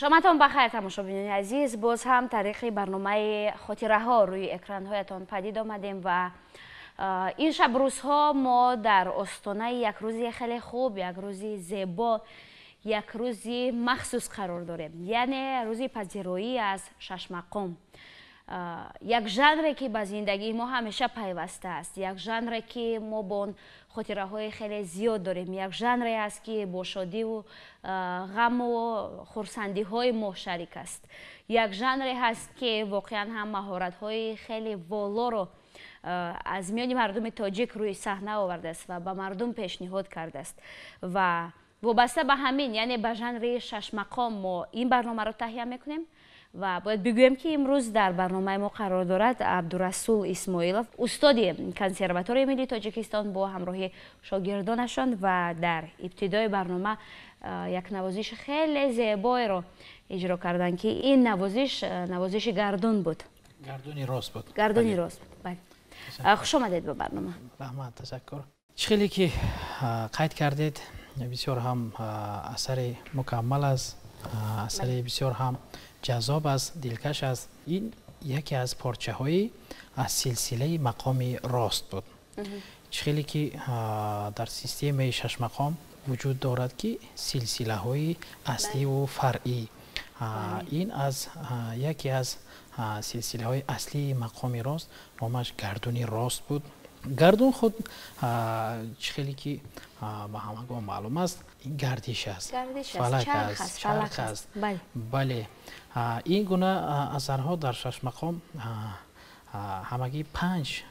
Шоматон бахайр, тамошобинони азиз. Боз ҳам тариқи барномаи «Хотираҳо» рӯи экранҳоятон падид омадем ва ин шаб рӯзҳо мо дар остонаи як рӯзи хеле хуб, як рӯзи зебо, як рӯзи махсус қарор дорем, яъне рӯзи пазироӣ аз шашмақом, як жанре, ки ба зиндагии мо ҳамеша пайваста аст, як жанре, ки мо бо он хотираҳои хеле зиёд дорем, як жанре аст, ки бо шодиву ғаму хурсандиҳои мо шарик аст, як жанре ҳаст, ки воқеан ҳам маҳоратҳои хеле волоро аз миёни мардуми тоҷик рӯи саҳна овардааст ва ба мардум пешниҳод кардааст. Ва вобаста ба ҳамин, яъне ба жанри шашмақом, мо ин барномаро таҳия мекунем. Ва бояд бигӯем, ки имрӯз дар барномаи мо қарор дорад Абдурасул Исмоилов, устоди Консерваторияи миллии Тоҷикистон, бо ҳамроҳи шогирдонашон. Ва дар ибтидои барнома як навозиши хеле зебоеро иҷро карданд, ки ин навозиш навозиши гардун буд. Гардуни рост буд. Гардуни рост буд, бале. Хуш омадед ба барнома. Раҳмат, ташаккур. Чӣ хеле ки қайд кардед, бисёр ҳам асари мукаммал аст, асари бисёр ҳам ҷаззоб аст, дилкаш аст. Ин яке аз порчаҳои аз силсилаи мақоми рост буд. Чӣ хеле ки дар системаи шашмақом вуҷуд дорад, ки силсилаҳои асливу фаръӣ, ин аз яке аз силсилаҳои аслии мақоми рост, номаш гардуни рост буд. Гардун худ, чӣ хеле ки ба ҳамагон маълум аст, ин гардиш аст, фалак аст, чарх аст. Бале, ин гуна асарҳо дар шашмақом ҳамагӣ панҷ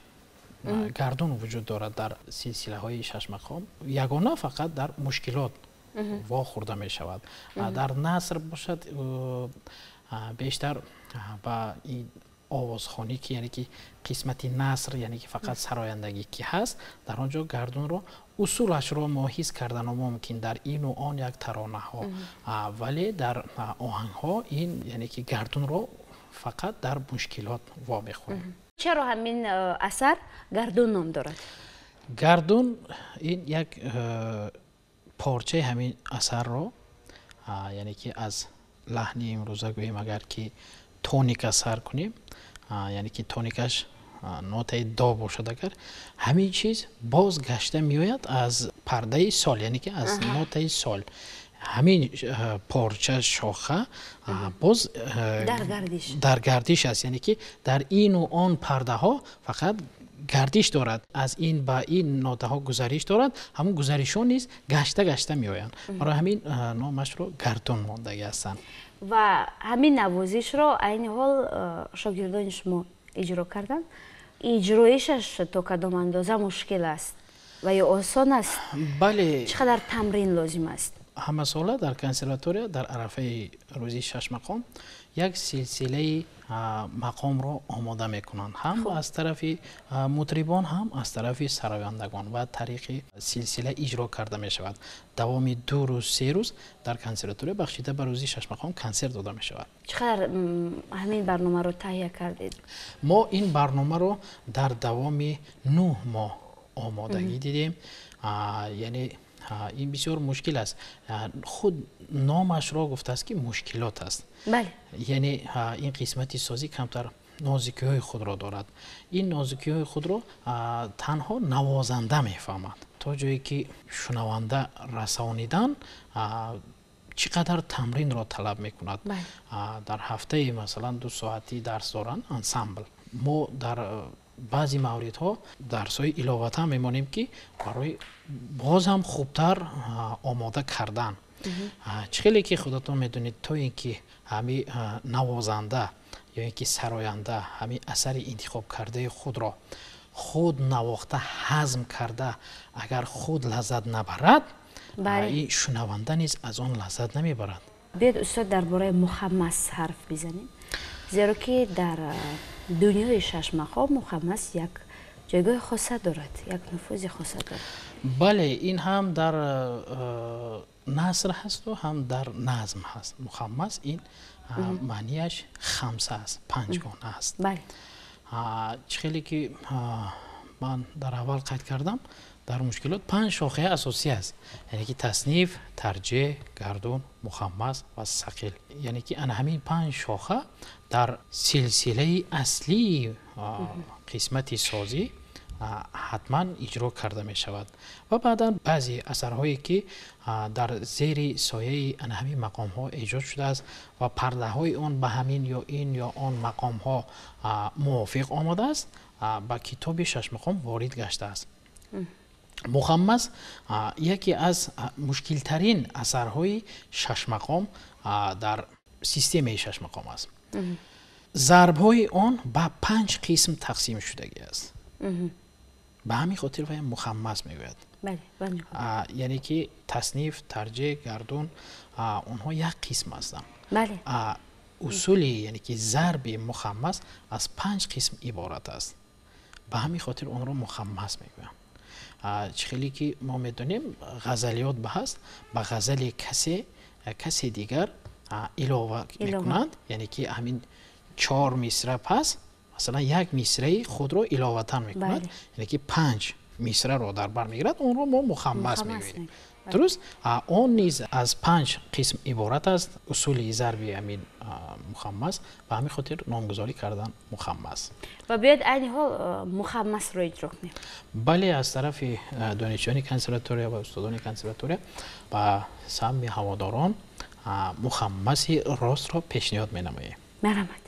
гардун вуҷуд дорад. Дар силсилаҳои шашмақом ягона фақат дар мушкилот вохӯрда мешавад. Дар наср бошад, бештар ба овозхонӣ, ки яъне ки қисмати наср, яъне ки фақат сарояндагӣ ки ҳаст, дар он ҷо гардунро усулашро мо ҳис кардану мумкин дар ину он як таронаҳо, вале дар оҳангҳо ин, яъне ки гардунро фақат дар мушкилот вомехӯрем. Чаро ҳамин асар гардун ном дорад? Гардун ин як порчаи ҳамин асарро, яъне ки аз лаҳни имрӯза гӯем, агар ки тоника сар кунем, яъне ки тоникаш нотаи до бошад, агар ҳамин чиз боз гашта меояд аз пардаи сол, яъне ки аз нотаи сол, ҳамин порча шоха боз дар гардиш аст, яъне ки дар ину он пардаҳо фақат гардиш дорад, аз ин ба ин нотаҳо гузариш дорад, ҳамун гузаришҳо низ гашта гашта меоянд. Барои ҳамин номашро гардун мондагӣ ҳастанд. Ва ҳамин навозишро айни ҳол шогирдони шумо иҷро карданд. Иҷроишаш то кадом андоза мушкил аст ва ё осон аст? Бале. Чӣ қадар тамрин лозим аст? Ҳамасола дар консерватория дар арафаи рӯзи шашмақом як силсилаи мақомро омода мекунанд, ҳам аз тарафи мутрибон, ҳам аз тарафи сарояндагон, ва тариқи силсила иҷро карда мешавад. Давоми 2 рӯз, 3 рӯз дар консерватория бахшида ба рӯзи шашмақом консерт дода мешавад. Чӣ қадар ҳамин барномаро таҳия кардед? Мо ин барномаро дар давоми 9 моҳ омодагӣ дидем, яъне ин бисёр мушкил аст. Худ номашро гуфтааст, ки мушкилот аст, яъне ин қисмати созӣ камтар нозикиҳои худро дорад. Ин нозикиҳои худро танҳо навозанда мефаҳмад. То ҷое ки шунаванда расонидан чӣ қадар тамринро талаб мекунад. Дар ҳафтаи, масалан, 2 соатӣ дарс доранд ансамбл. Мо дар баъзе мавридҳо дарсҳои иловата мемонем, ки барои боз ҳам хубтар омода кардан. Чӣ хеле ки худатон медонед, то ин ки ҳами навозанда ё ин ки сароянда ҳами асари интихобкардаи худро худ навохта, ҳазм карда, агар худ лаззат набарад, ин шунаванда низ аз он лаззат намебарад. Биёед, устод, дар бораи мухаммас ҳарф бизанем, зеро ки дар дунёи шашмақом мухаммас як ҷойгоҳи хоса дорад, як нуфузи хоса дорад. Бале, ин ҳам дар наср ҳасту ҳам дар назм ҳаст. Мухаммас ин маънияш хамса аст, панҷгона аст. Чӣ хеле ки Ман дар аввал қайд кардам, дар мушкилот панҷ шохаи асосӣ аст, яъне ки тасниф, тарҷеҳ, гардун, мухаммас ва сақил. Яъне ки ана ҳамин панҷ шоха дар силсилаи аслии қисмати созӣ ҳатман иҷро карда мешавад. Ва баъдан баъзе асарҳое ки дар зери сояи ана ҳамин мақомҳо эҷод шудааст ва пардаҳои он ба ҳамин ё ин ё он мақомҳо мувофиқ омадааст, ба китоби шашмақом ворид гаштааст. Мухаммас яке аз мушкилтарин асарҳои шашмақом дар системаи шашмақом аст. Зарбҳои он ба панҷ қисм тақсим шудагӣ аст. Ба ҳамин хотир вай мухаммас мегӯяд. Яъне ки тасниф, тарҷеҳ, гардун онҳо як қисм ҳастанд. Усули, яъне ки зарби мухаммас аз панҷ қисм иборат аст. Ба ҳамин хотир онро мухаммас мегӯянд. Чӣ хеле ки мо медонем, ғазалиёт ба ҳаст, ба ғазали касе дигар илова мекунанд, яъне ки ҳамин чор мисра пас масалан як мисраи худро иловатан мекунад, яъне ки панҷ мисраро дар бар мегирад, онро мо мухаммас мегӯем. Дуруст, он низ аз панҷ қисм иборат аст, усули зарби ҳамин мухаммас, ба ҳамин хотир номгузорӣ кардан мухаммас. Ва биёед айни ҳол мухаммасро иҷро кунем. Бале, аз тарафи донишҷӯёни консерватория ва устодони консерватория ба самъи ҳаводорон мухаммаси ростро пешниҳод менамоем. Марҳамат.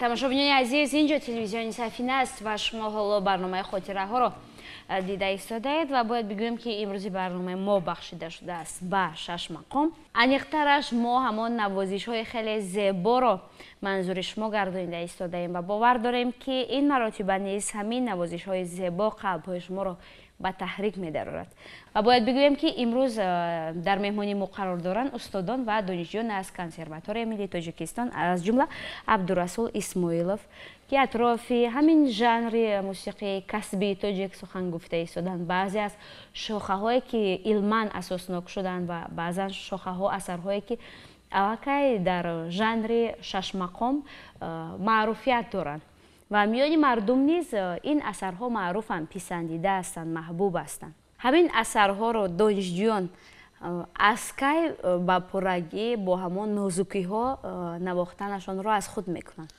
Тамошобинони азиз, инҷо телевизиони Сафина аст ва шумо ҳоло барномаи хотираҳоро дида истодаед ва бояд бигӯем, ки имрӯзи барномаи мо бахшида шудааст ба шаш мақом. Аниқтараш мо ҳамон навозишҳои хеле зеборо манзури шумо гардонида истодаем ва бовар дорем, ки ин маротиба низ ҳамин навозишҳои зебо қалбҳои шуморо ба таҳрик медарорад. Ва бояд бигӯем, ки имрӯз дар меҳмонии мо қарор доранд устодон ва донишҷӯён аз Консерваторияи миллии Тоҷикистон, аз ҷумла Абдурасул Исмоилов, ки атрофи ҳамин жанри мусиқии касбии тоҷик сухан гуфта истоданд. Баъзе аз шохаҳое, ки илман асоснок шуданд, ва баъзан шохаҳо, асарҳое, ки аллакай дар жанри шашмақом маъруфият доранд ва миёни мардум низ ин асарҳо маъруфанд, писандида ҳастанд, маҳбуб ҳастанд. Ҳамин асарҳоро донишҷӯён аз кай ба пуррагӣ бо ҳамон нозукиҳо навохтанашонро аз худ мекунанд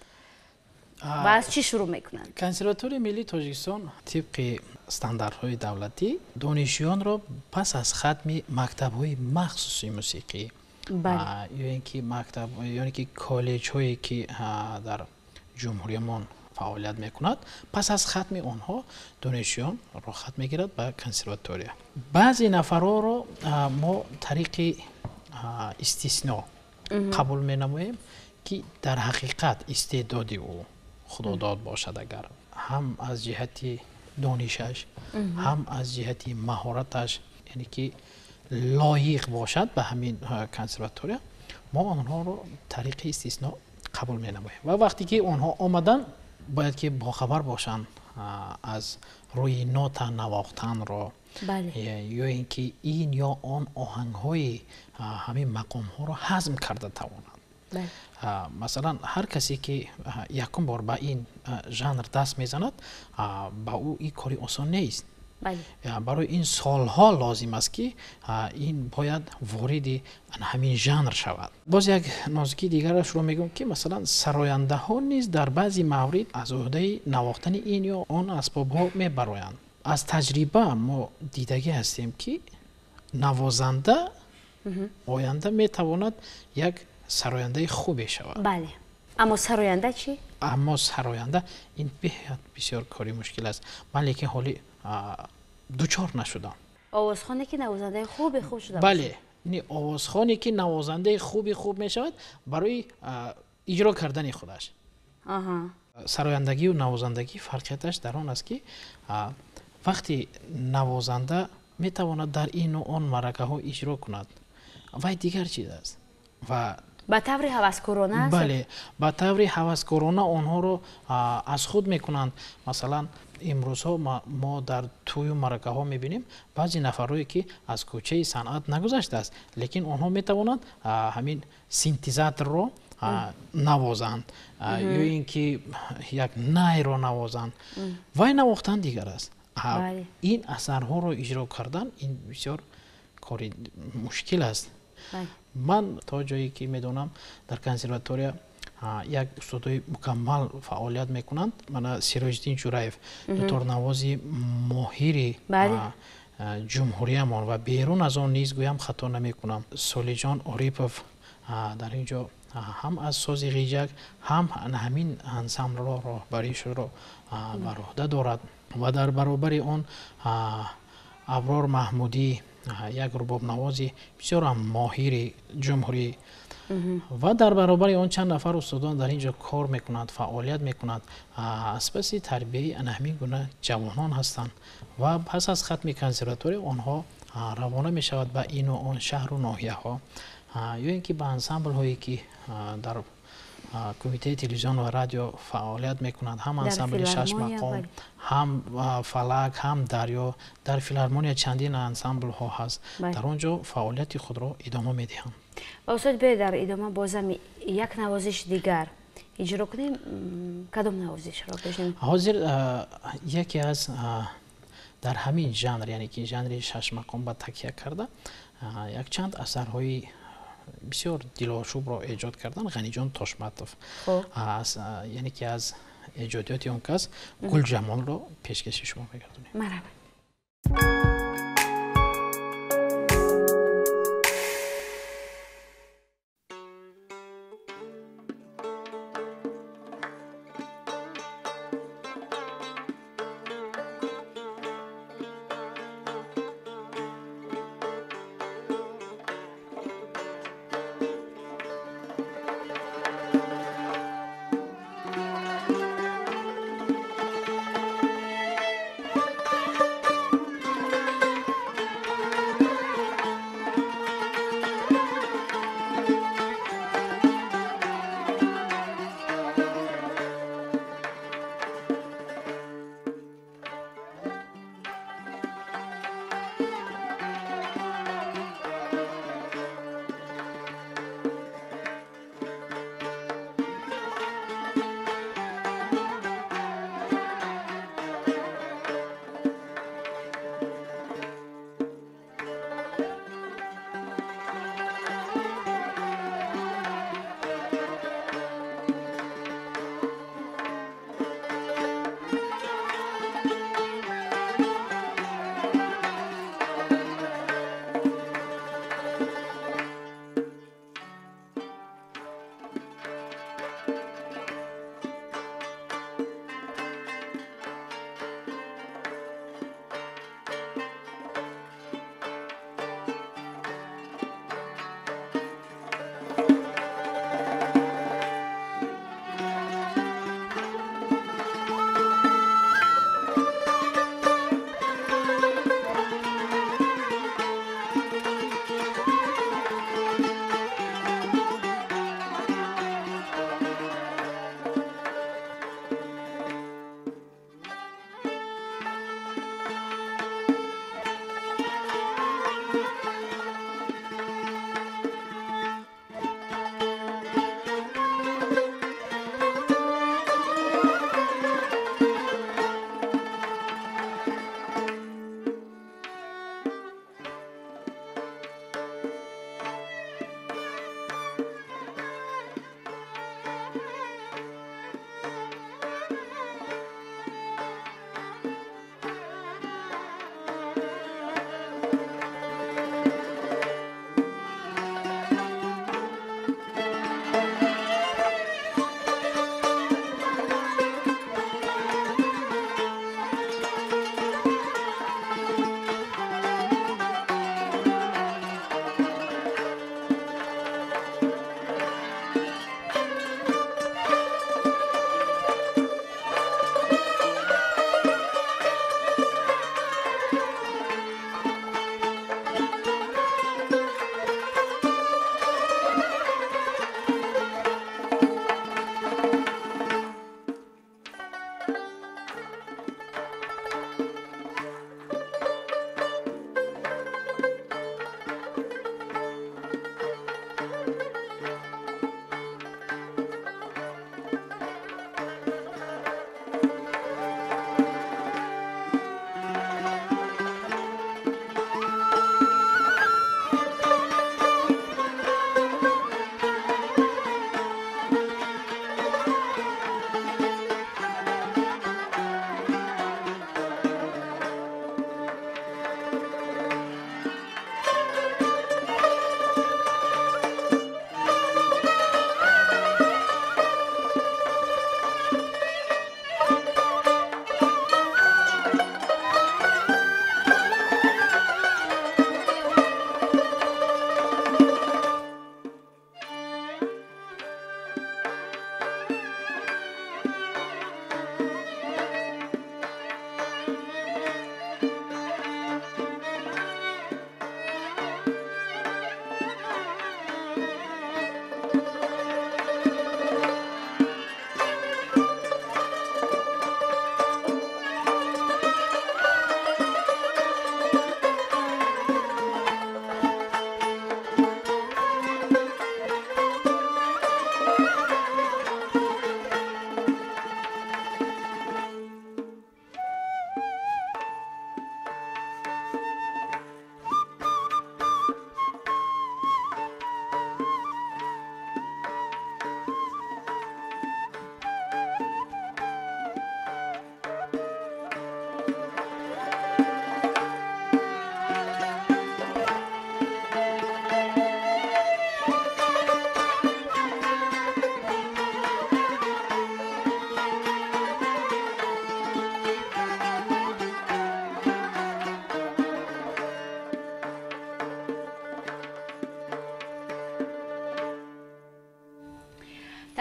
ва аз чӣ шурӯъ мекунанд? Консерваторияи миллии Тоҷикистон тибқи стандартҳои давлатӣ донишҷӯёнро пас аз хатми мактабҳои махсуси мусиқӣ ё ин ки мактаб ё ин ки коллеҷҳое, ки дар ҷумҳуриямон фаъолият мекунад, пас аз хатми онҳо донишҷӯён роҳхат мегирад ба консерватория. Баъзе нафарҳоро мо тариқи истисно қабул менамоем, ки дар ҳақиқат истеъдоди ӯ худодод бошад, агар ҳам аз ҷиҳати донишаш, ҳам аз ҷиҳати маҳораташ, яъне ки лоиқ бошад ба ҳамин консерватория, мо онҳоро тариқи истисно қабул менамоем. Ва вақте ки онҳо омаданд, бояд ки бохабар бошанд аз рӯи нота навохтанро ё ин ки ин ё он оҳангҳои ҳамин мақомҳоро ҳазм карда тавонанд. Масалан, ҳар касе ки якум бор ба ин жанр даст мезанад, ба ӯ ин кори осон нест. Барои ин солҳо лозим аст, ки ин бояд вориди ҳамин жанр шавад. Боз як нозукии дигарашро мегӯям, ки масалан сарояндаҳо низ дар баъзе маврид аз ӯҳдаи навохтани ин ё он асбобҳо мебароянд. Аз таҷриба мо дидагӣ ҳастем, ки навозанда оянда метавонад як сарояндаи хубе шавад. Бале, аммо сароянда чӣ? Аммо сароянда ин беҳад бисёр кори мушкил аст. Ман лекин ҳоли дучор нашудам. Овозхоне, ки навозандаи хуби хуб шуда? Бале, овозхоне, ки навозандаи хуби хуб мешавад барои иҷро кардани худаш. Сарояндагию навозандагӣ фарқияташ дар он аст, ки вақте навозанда метавонад дар ину он маъракаҳо иҷро кунад, вай дигар чиз аст. Ва ба таври ҳаваскорона? Бале, ба таври ҳаваскорона онҳоро аз худ мекунанд. Масалан, имрӯзҳо мо дар тӯю маъракаҳо мебинем баъзе нафарҳое, ки аз кӯчаи санъат нагузаштааст, лекин онҳо метавонанд ҳамин синтезаторро навозанд ё ин ки як найро навозанд. Вай навохтан дигар аст, ин асарҳоро иҷро кардан ин бисёр кори мушкил аст. Ман то ҷое ки медонам, дар консерватория як устодои мукаммал фаъолият мекунанд. Мана Сироҷиддин Ҷураев, дуторнавози моҳири ҷумҳуриямон ва берун аз он низ гӯям хато намекунам. Солиҷон Орипов дар ин ҷо ҳам аз сози ғиҷак, ҳам ҳамин ансамблро роҳбаришро бар уҳда дорад. Ва дар баробари он Аброр Маҳмудӣ, як рубобнавози бисёрам моҳири ҷумҳурӣ, ва дар баробари он чанд нафар устодон дар ин ҷо кор мекунанд, фаъолият мекунанд. Аз паси тарбияи ана ҳамин гуна ҷавонон ҳастанд ва пас аз хатми консерватория онҳо равона мешавад ба ину он шаҳру ноҳияҳо ё ин ки ба ансамблҳое, ки дар кумитаи телевизион ва радио фаъолият мекунанд, ҳам ансамбли шашмақом, ҳам Фалак, ҳам Дарё. Дар филармония чандин ансамблҳо ҳаст, дар он ҷо фаъолияти худро идома медиҳанд. Ва устод, биёед дар идома бозам як навозиш дигар иҷро кунем. Кадом навозишро пешниҳод? Ҳозир яке аз дар ҳамин жанр, яъне ки жанри шашмақом ба такя карда, якчанд асарҳои бисёр дилошубро эҷод кардан Ғаниҷон Тошматов, яъне ки аз эҷодиёти он кас Гулҷамолро пешкаши шумо мегардонем. Марҳабат.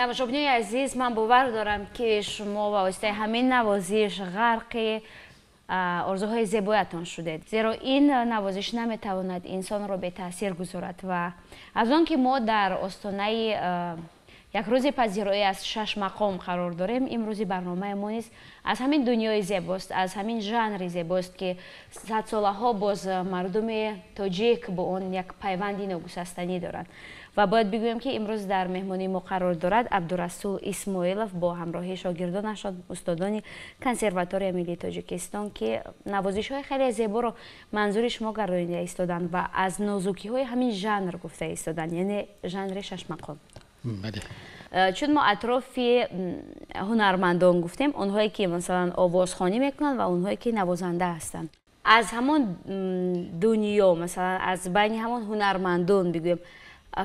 Тамошобинони азиз, ман бовар дорам, ки шумо ба воситаи ҳамин навозиш ғарқи орзуҳои зебоятон шудед, зеро ин навозиш наметавонад инсонро бетаъсир гузорад. Ва аз он ки мо дар остонаи як рӯзи пазироӣ аз шаш мақом қарор дорем, имрӯзи барномаи мо низ аз ҳамин дунёи зебост, аз ҳамин жанри зебост, ки садсолаҳо боз мардуми тоҷик бо он як пайванди ногусастанӣ доранд. Ва бояд бигӯем, ки имрӯз дар меҳмонии мо қарор дорад Абдурасул Исмоилов бо ҳамроҳии шогирдонашон, устодони Консерваторияи миллии Тоҷикистон, ки навозишҳои хеле зеборо манзури шумо гардонида истоданд ва аз нозукиҳои ҳамин жанр гуфта истоданд, яъне жанри шашмақом. Чун мо атрофи ҳунармандон гуфтем, онҳое ки масалан овозхонӣ мекунанд ва онҳое ки навозанда ҳастанд, аз ҳамон дунё, масалан аз байни ҳамон ҳунармандон бигӯем,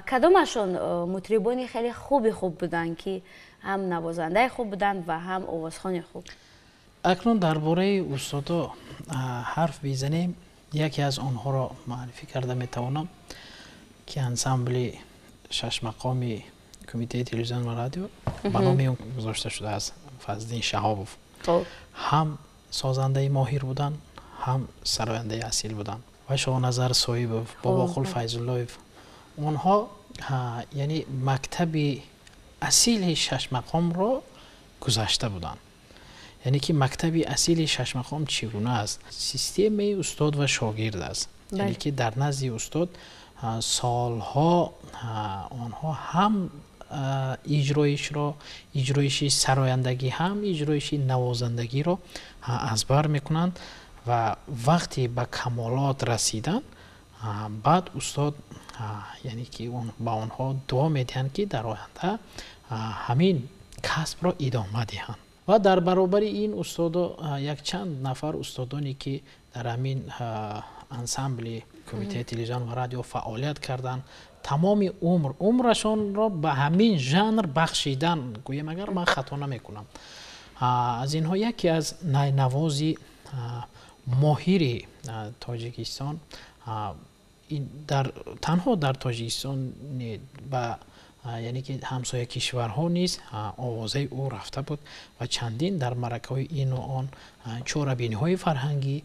кадомашон мутрибони хеле хуби хуб буданд, ки ҳам навозандаи хуб буданд ва ҳам овозхони хуб? Акнун дар бораи устодо ҳарф бизанем, яке аз онҳоро муаррифӣ карда метавонам, ки ансамбли шашмақоми Кумитаи телевизион ва радио ба номи он гузошта шудааст, Фазлиддин Шаҳобов. Ҳам созандаи моҳир буданд, ҳам сарояндаи асил буданд. Ва Шоҳназар Соҳибов, Бобоқул Файзуллоев, онҳо яъне мактаби асили шашмақомро гузашта буданд. Яъне ки мактаби асили шашмақом чӣ гуна аст? Системаи устод ва шогирд аст, яъне ки дар назди устод солҳо онҳо ҳам иҷроишро, иҷроиши сарояндагӣ, ҳам иҷроиши навозандагиро аз бар мекунанд ва вақте ба камолот расиданд, баъд устод яъне ки ба онҳо дуо медиҳанд, ки дар оянда ҳамин касбро идома диҳанд. Ва дар баробари ин устодо якчанд нафар устодоне, ки дар ҳамин ансамбли Кумитаи телевизион ва радио фаъолият карданд, тамоми умр умрашонро ба ҳамин жанр бахшидан, гӯем агар ман хато намекунам, аз инҳо яке аз найнавози моҳири Тоҷикистон, танҳо дар Тоҷикистон, ба яъне ки ҳамсоя кишварҳо низ овозаи ӯ рафта буд ва чандин дар маъракаҳои ину он чорабиниҳои фарҳангӣ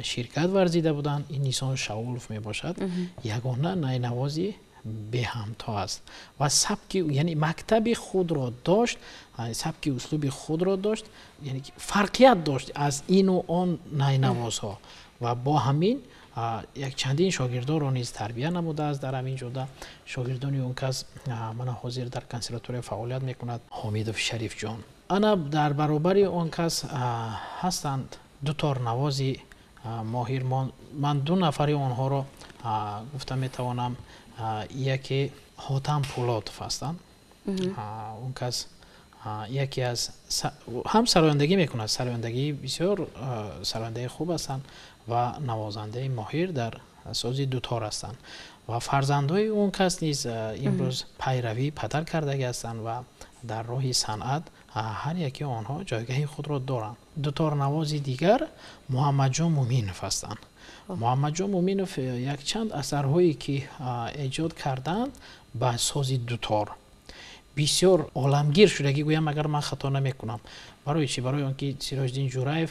ширкат варзида буданд, ин Нисон Шаулов мебошад. Ягона найнавози беҳамто аст ва сабки, яъне мактаби худро дошт, сабки услуби худро дошт, яъне фарқият дошт аз ину он найнавозҳо ва бо ҳамин як чандин шогирдонро низ тарбия намудааст. Дар ҳамин ҷода шогирдони он кас мана ҳозир дар консерватория фаъолият мекунад, Ҳомидов Шарифҷон. Ана дар баробари он кас ҳастанд дуторнавози моҳир. Ман ду нафари онҳоро гуфта метавонам. Яке Ҳотам Пулотов ҳастанд. Он кас яке аз ҳам сарояндагӣ мекунад, сарояндагии бисёр сарояндаи хуб ҳастанд ва навозандаи моҳир дар сози дутор ҳастанд. Ва фарзандҳои он кас низ имрӯз пайравии падар кардагӣ ҳастанд ва дар роҳи санъат ҳар яке онҳо ҷойгаҳи худро доранд. Дуторнавози дигар Муҳаммадҷон Муминов ҳастанд. Муҳаммадҷон Муминов якчанд асарҳое ки эҷод карданд ба сози дутор, бисёр оламгир шудагӣ, гӯям агар ман хато намекунам. Барои чӣ? Барои он ки Сироҷиддин Ҷураев,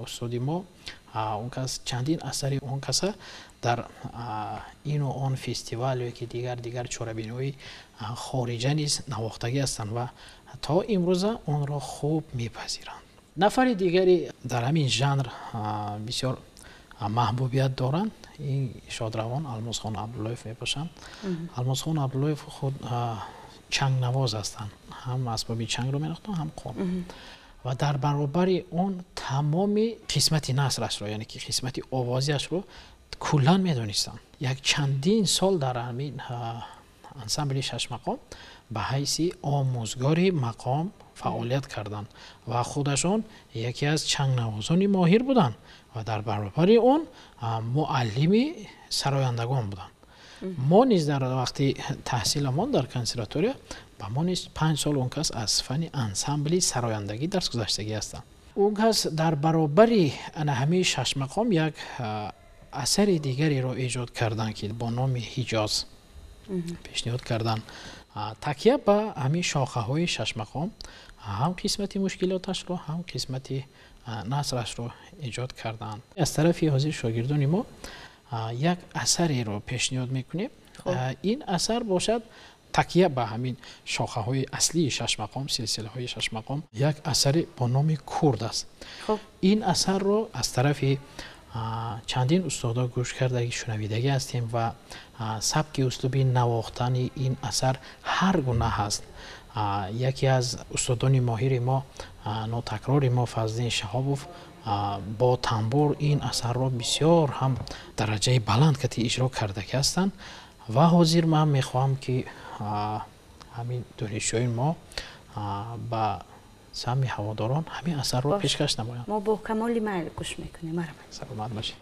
устоди мо, он кас чандин асари он каса дар ину он фестивал ё ки дигар дигар чорабиниҳои хориҷа низ навохтагӣ ҳастанд ва то имрӯза онро хуб мепазиранд. Нафари дигаре дар ҳамин жанр бисёр маҳбубият доранд, ин шодравон Алмосхон Абдуллоев мебошанд. Алмосхон Абдуллоев худ чангнавоз ҳастанд, ҳам асбоби чангро менавохтанд, ҳам қорн, ва дар баробари он тамоми қисмати насрашро, яъне ки қисмати овозиашро куллан медонистанд. Як чандин сол дар ҳамин ансамбли шашмақом ба ҳайси омӯзгори мақом фаъолият карданд ва худашон яке аз чангнавозони моҳир буданд ва дар баробари он муаллими сарояндагон буданд. Мо низ дар вақти таҳсиламон дар консерватория ба мо низ 5 сол он кас аз фанни ансамбли сарояндагӣ дарс гузаштагӣ ҳастанд. Он кас дар баробари ана ҳамин шашмақом як асари дигареро эҷод карданд, ки бо номи Ҳиҷоз пешниҳод карданд. Такя ба ҳамин шохаҳои шашмақом ҳам қисмати мушкилоташро, ҳам қисмати насрашро эҷод карданд. Аз тарафи ҳозир шогирдони мо як асареро пешниҳод мекунем. Ин асар бошад такя ба ҳамин шохаҳои аслии шашмақом, силсилаҳои шашмақом, як асаре бо номи Курд аст. Ин асарро аз тарафи чандин устодо гӯш кардаги, шунавидагӣ ҳастем ва сабки услуби навохтани ин асар ҳар гуна ҳаст. Яке аз устодони моҳири мо, нотакрори мо, Фазлиддин Шаҳобов бо тамбур ин асарро бисёр ҳам дараҷаи баланд кати иҷро кардагӣ ҳастанд ва ҳозир ман мехоҳам ки ҳамин донишҷӯёни мо ба самъи ҳаводорон ҳамин асарро пешкаш намоянд. Мо бо камоли майл гӯш мекунем. Марҳамат. Саломат бошед.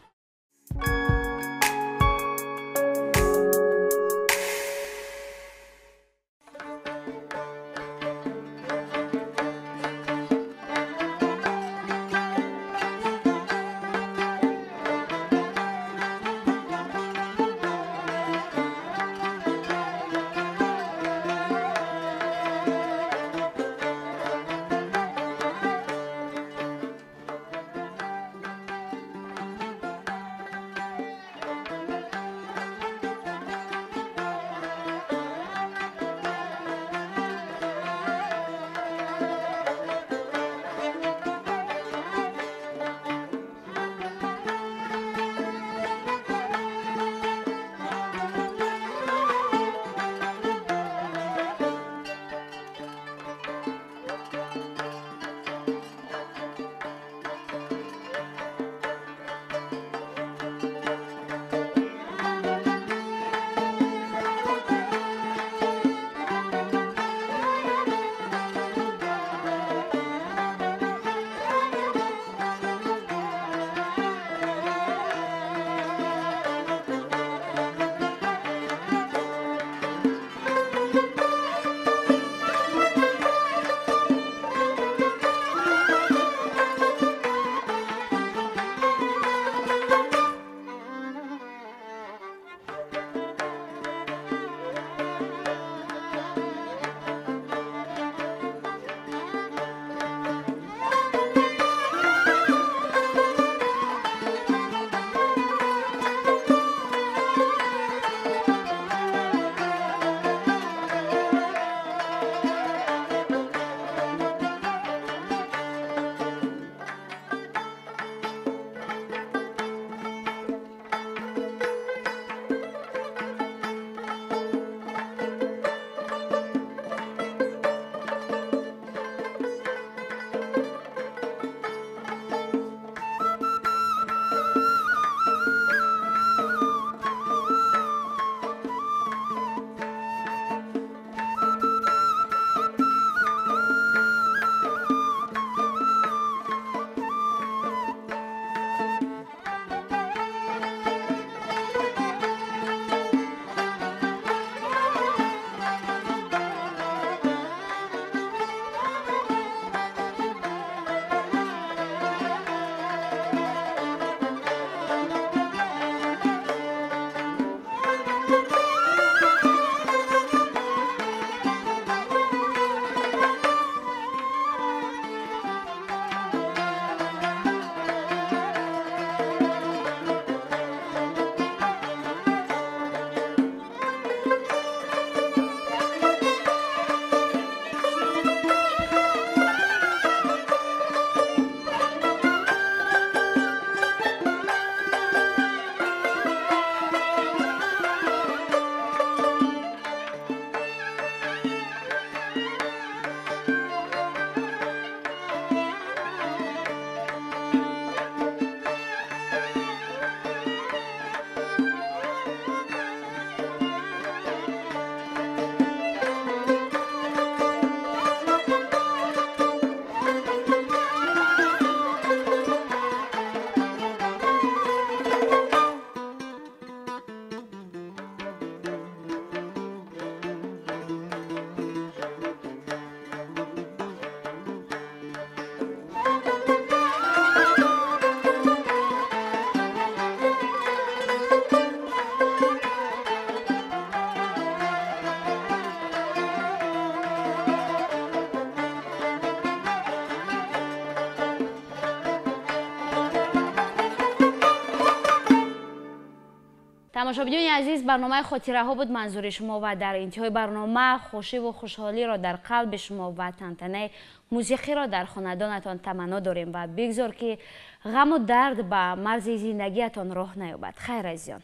Тамошобинони азиз, барномаи «Хотираҳо» буд манзури шумо ва дар интиҳои барнома хушиву хушҳолиро дар қалби шумо ва тантанаи мусиқиро дар хонадонатон таманно дорем ва бигзор, ки ғаму дард ба марзи зиндагиятон роҳ наёбад. Хайр, азизон.